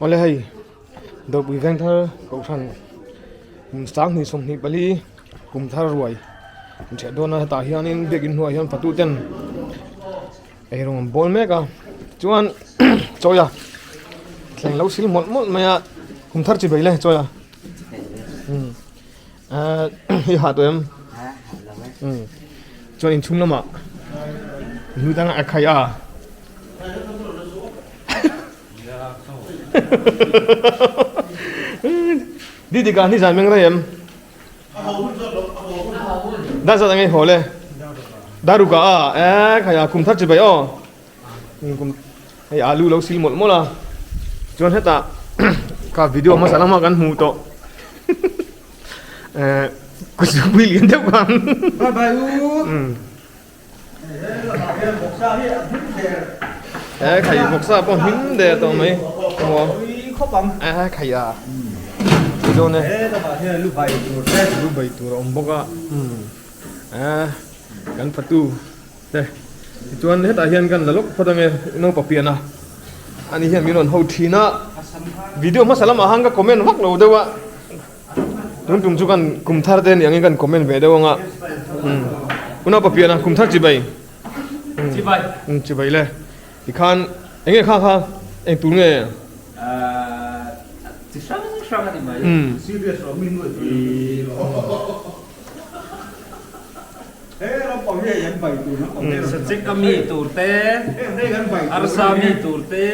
Awle hei Dawrpui Vengthar Kohhran kum 24 24 kum thar ruai an ṭhiah dawn a hetah hianin biakin hnuaiah hian fatu ten eirawng an bawl mek a chuan chawi a thleng lo sil mawlh mawlh mai a kum thar chi bai le chawi a i ha tawh em chuan inchhung lamah nu danga a khai a. Didika ni zan meng rei em dar zat angai haw le daruka a e khaia kum thar chi bai aw kum hei alu lo sil mawlh mawlh a chuan hetah ka video hmasa lama kan hmuh tawh eh kutzupui lian deuh khan bye bye u He khai vawksa pawh hmin der tawh mai e khai a dawn e lu bai tur a awm bawk a e kan fatu te tichuan hetah hian kan la lawk phawt ange naupa pian a ani hian min rawn ho thin a video hmasa lamah khan ka comment vak lo deuh a. Tun tum chu kan kum thar te aniang in kan comment ve deuh anga umm unau papian a kum thar chibai chibai umm chibai le tikhan enge kha kha eng tur nge chi hrang hrang ani mai serious lo mi nuai Sachek a mi tur te, arsa mi tur te,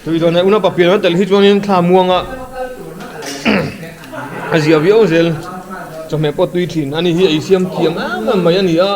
Tui dawn e, una papian an tel hi chuanin thla muanga a zia viau zel chawhmeh pawh tui thin ani hi ei siam thiam em em mai a ni a,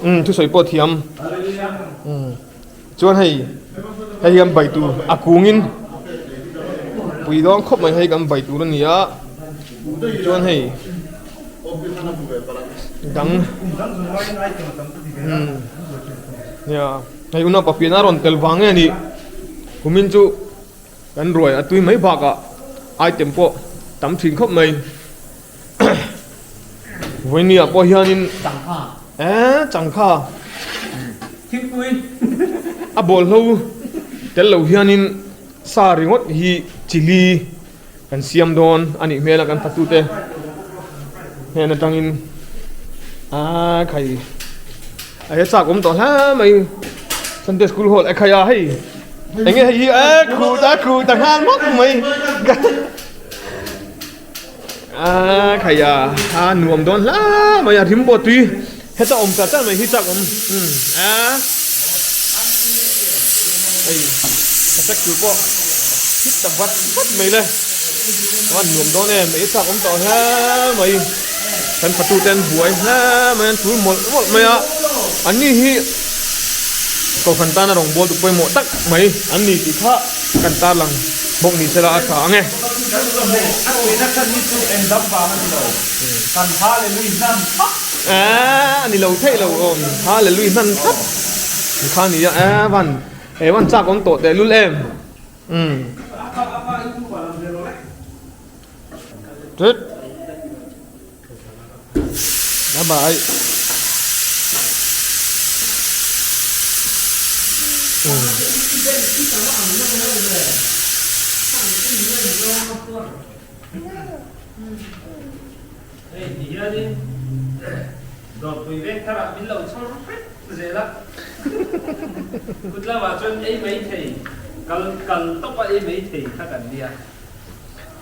umm thusawi pawh thiam umm. Chuan hei hei hian bai tur a kungin pui dawn khawp mai hei kan bai tur a ni a chuan hei dang umm nia hei unau papian a rawn tel vang nge a nih kumin chu kan ruai a tui mai bakah item pawh tam thin khawp mai Vawinia pawh hianin eh changkha thingpui a bawlhlo tel lo hianin sa ringawt hi chili kan siam dawn a nih hmel a kan fatute hnen atangin a khai a he chak awm tawh hle mai Sunday school hall a khai a hei enge hei hi e khut a khut a nghal mawk mai. A khai a a nuam dawn hla mai a rim pawh tui heta awm char char mai hi chak awm umm a hei ka check tur pawh hit ta vat vat mai le a nuam dawn em ei chak awm tawh hle mai kan fatu te an buai hle mai an tul mawlh mawlh mai a an ni hi kohhran tana rawngbâwl tu pawimawh tak mai an ni tih kha kan tarlang bawk ni sela a tha ang e. A tuina khan hi chu eng dam vang a ni lo, kan Hallelui hnan thlap. Eeh a ni lo theih lo awm, Hallelui hnan thlap kha a ni a, eeh van eh van chak awm tawh tehlul em umm. Tut. Bye bye. Hei ti hianin dawrpui veng tharah min lo chhawr hrep zel a, kut lamah chuan ei mai thei, kal kal tawpa ei mai thei kha kan nia.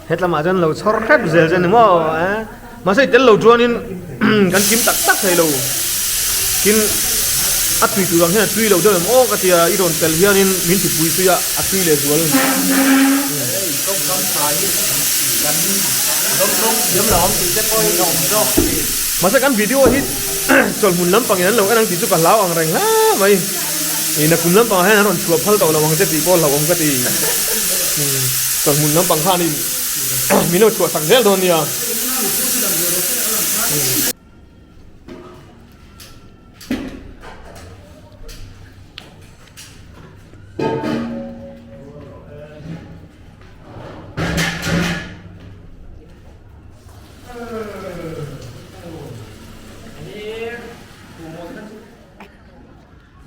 Hetlamah chuan lo chhawr hrep zel che ni maw eh mahse i tel lo chuanin kan kim tak tak thei lo tin a tui tur ang hian a tui lo deuh em aw ka tia i rawn tel hianin min ti pui zui a a tui leh zual. Hei tawngkam tha hi kan dawng thiam lo ang tih te pawhin a awm zawk thin. Mahse kan video hi chawlhmun lampangin an lo en ang tih chu ka hlau ang reng hle mai. Ina kum lampangah hian an rawn chhuah phal tawh lo ang che tih pawh hlauhawm ka ti. Chawlhmun lampang khanin min lo chhuah sak zel dawn nia.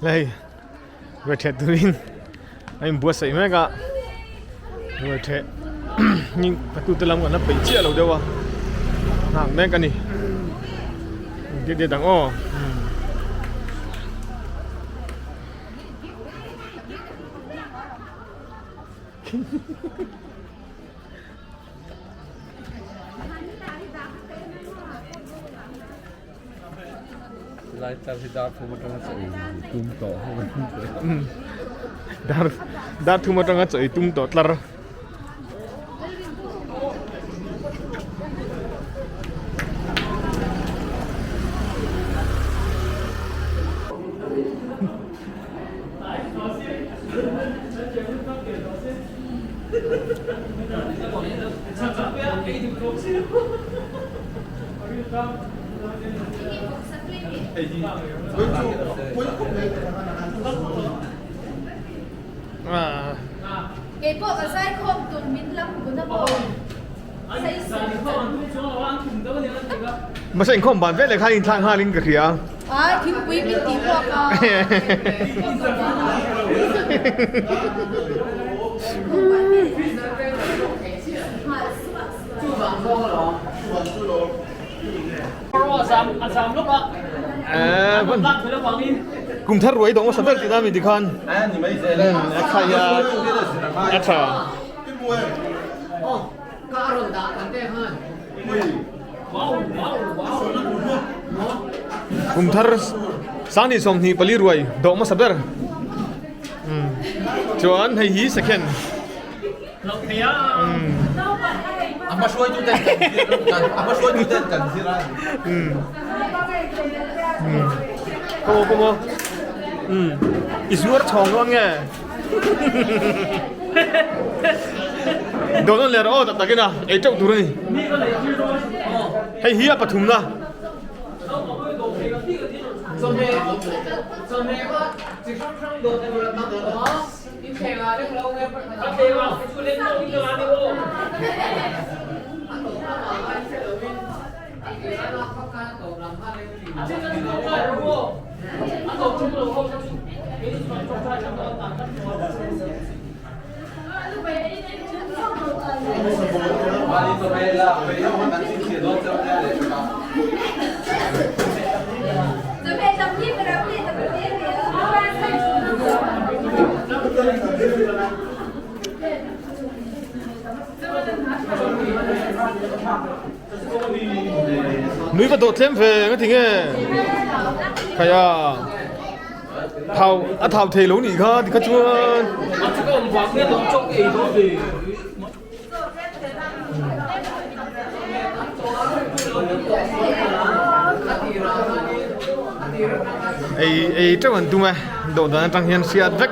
Lei ruai ṭhet turin a inbuatsaih mek a ruai ṭheh hming patute lam kan la peih chiah lo deuh a nghak mek a ni diat diat ang aw. Lai tar hi dar thum atanga chaw ei tum tawh ho an ni Dar dar thum atanga chaw ei tum tawh tlar. Keipawh ka zaikhawm tur min lam bun a maw? Mahse inkhawm ban vel leh khan inthlak nghalin ka hria. Ai thingpui min tih buak a. Kum thar ruai dawng hmasa ber tihna mi tikhan a khai a a tha. Kum thar 20 24 ruai dawh hmasa ber. Chuan hei hi second. Come on, come on. I zuar chhawng dawn nge? Dawn leh rawh aw tak takin a ei teuh tur a ni. Hei hi a pathumna. Nui va dawh tlem ve nga ti nge khaia thau a thau thei lo nih kha tikha chuan ei ei teuh an tum e dawhdan atang hian hriat vek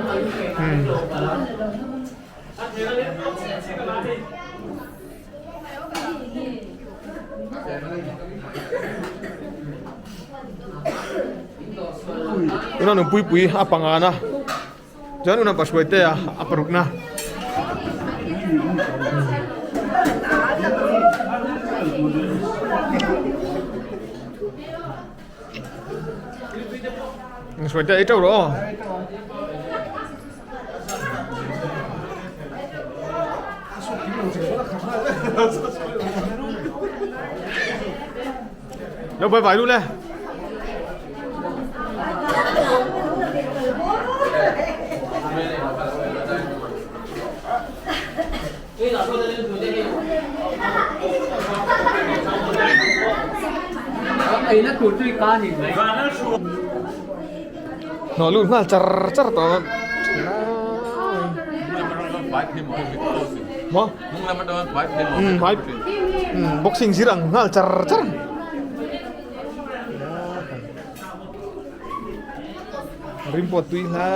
Tuna nupui pui a panga na chuan una pahruai te a paruk na. Hruai te ei teuh rawh aw. Lo bye bye lu le. Hnawh lut nghal char char tawh a. Maw? Boxing zir ang nghal char char. Rim pawh tui hla.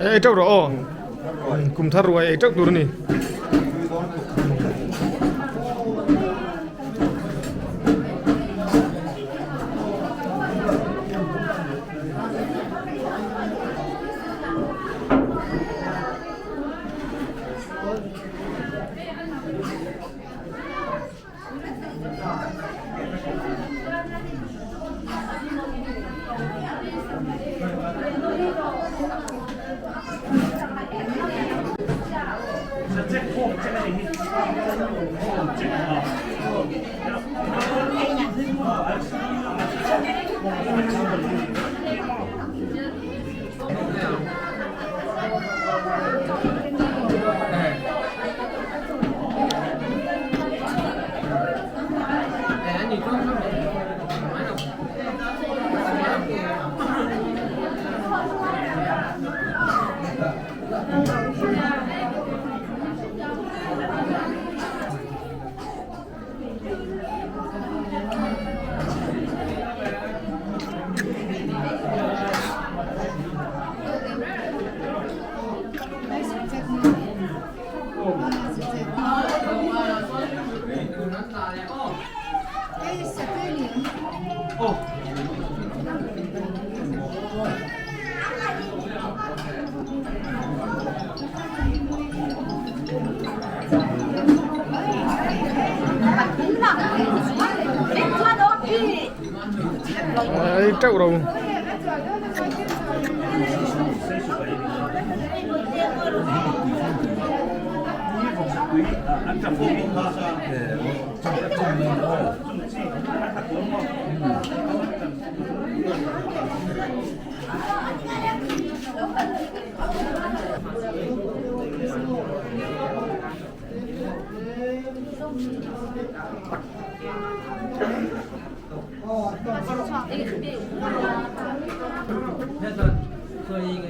Ei teuh rawh aw kum thar ruai ei teuh tur a ni. Ei teuh ro. Hei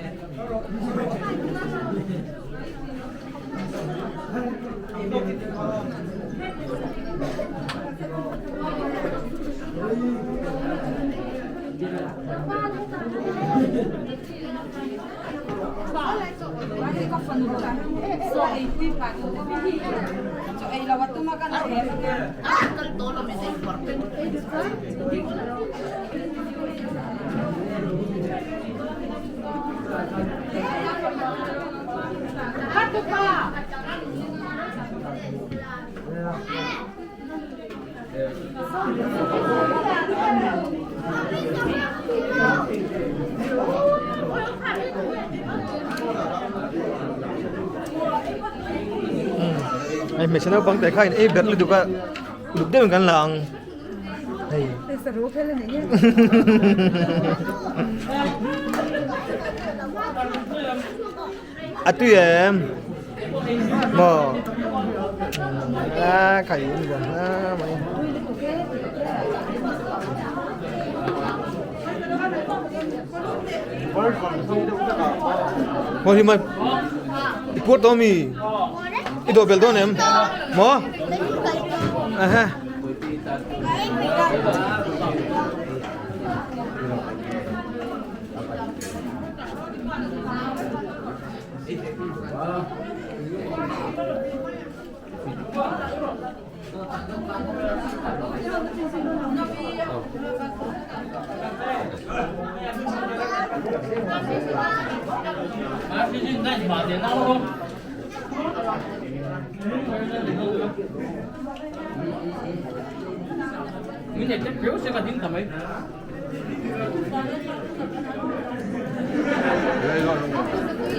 hmeichhe naupang te kha in ei ber lutuk a uluk deuhin kan la ang hei. A tui em? Maw? A khai in gan ha mai. Maw hi mai. I pur to mi? I do bel don em? Maw? Aha.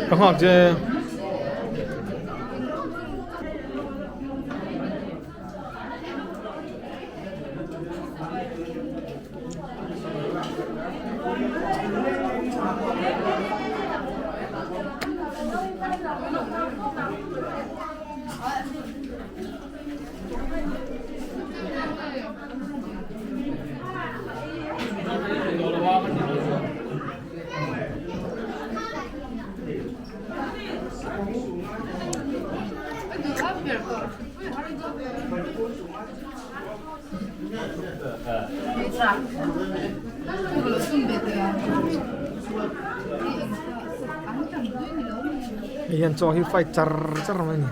Ka nghak che. Hei hian chaw hi fight char char mai a ni.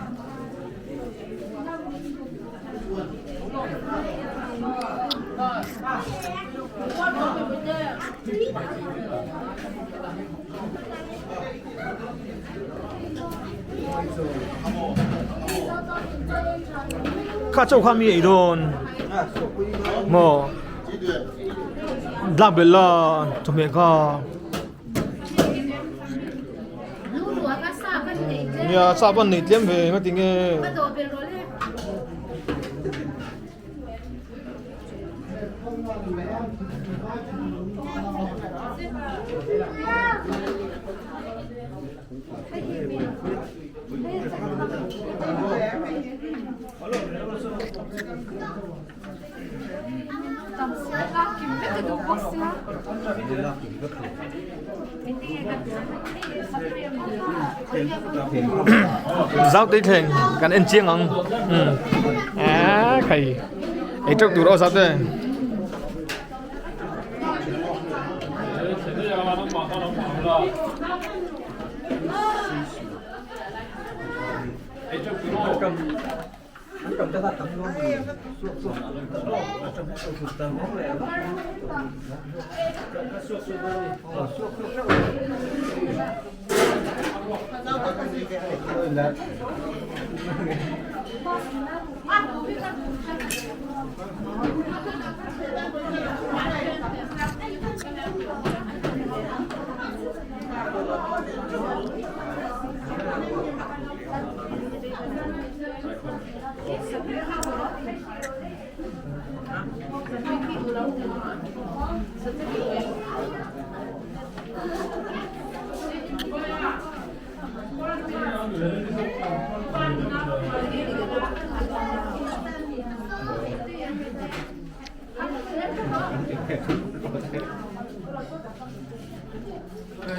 Kha chaw kha mi ei dawn maw tlak belh la chawhmeh kha. Nia sap an nei tlem ve nga tinge. Zau tui thleng kan en chiang ang a khai ei teuh tur aw zau te. Hei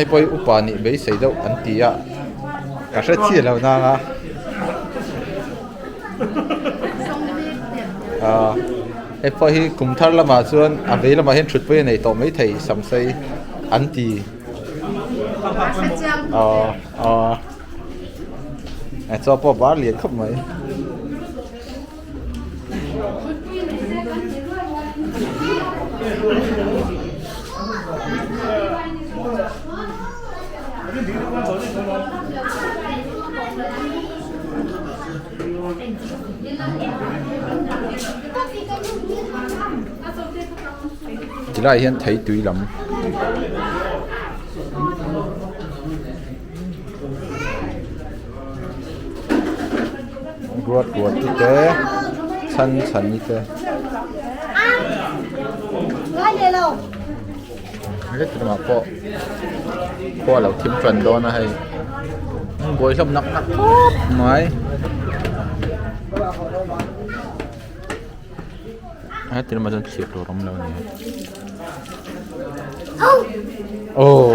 pawh hi upa nih beisei deuh an ti a ka hre chiah lo nang a ah hei pawh hi kum thar lamah chuan a vei lamah hian thut pawh hi a nei tawh maithei samsei an ti aw aw chaw pawh bar lian khawp mai. Tilaiah hian thei tui lam ruat ruat te chhan chhan ni te hetah pawh khua lo thim tan dawn a hei buai hlawm nak nak khawp mai heti lamah chuan thlir tur a awm lo a ni aww.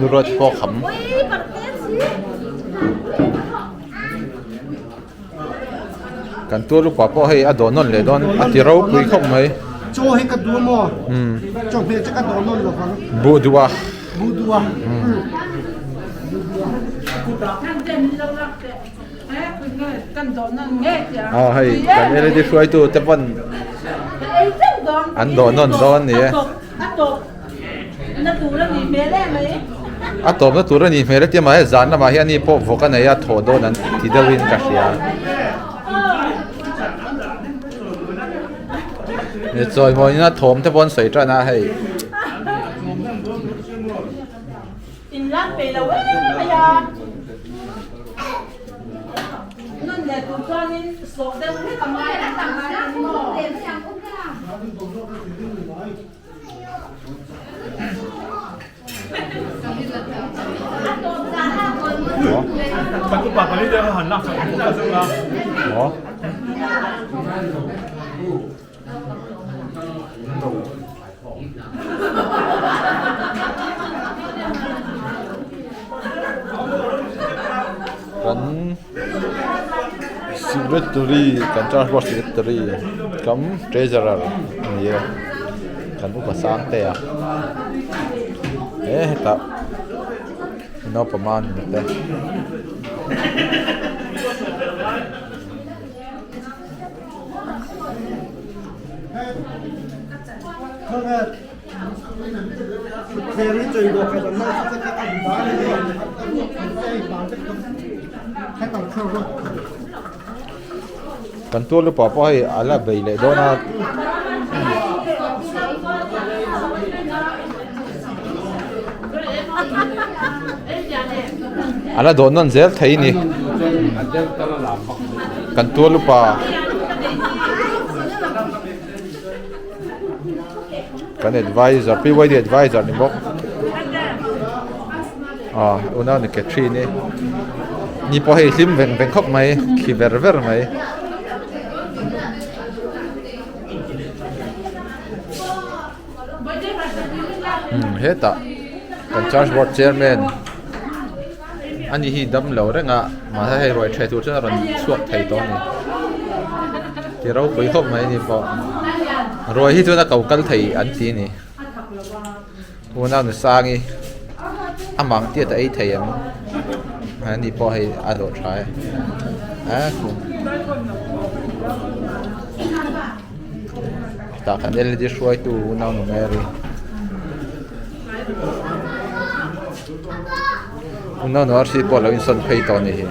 Nuruat pawh kham. Kan tual upa pawh hei a dawh nawn leh dawn a ti ropui khawp mai. Chaw hi ka duh maw? Chaw hmeh chu ka dawh nawn lo vang. Buh duh a. Buh duh a. Aw hei kan led hruaitu te pawn an dawh nawn dawn a ni e. A tawpna tur a nih hmel e tia mahse zan lamah hian ani pawh vawk a nei a thawh dawn an ti deuhin ka hria. Chawimawiin a thawm te pawh an sawi tan a hei. Kan secretary kan transport secretary kam treasurer a ni e kan upa sang te a he hetah naupang an ni te. Kan tual upa pawh hei a la bei leh dawn a. A la dawn nawn zel thei a ni. Kan tual upa. Kan advisor PYD advisor ni bawk ah unau ni Catherine i ni pawh hei hlim veng veng khawp mai khi ver ver mai. Umm hetah kan church board chairman ani hi dam lo reng a mahse hei ruai ṭheh tur chuan a rawn chhuak thei tawh a ni ti ropui khawp mai ani pawh ruai hi chuan a ko kal thei an ti a ni unau nu sangi a mang tiat a ei thei ang ani pawh hei a dawh tha e a kum. Tah khan led hruaitu unau nu Mary. Unau nu arsi pawh a lo insawn phei tawh a nih hi.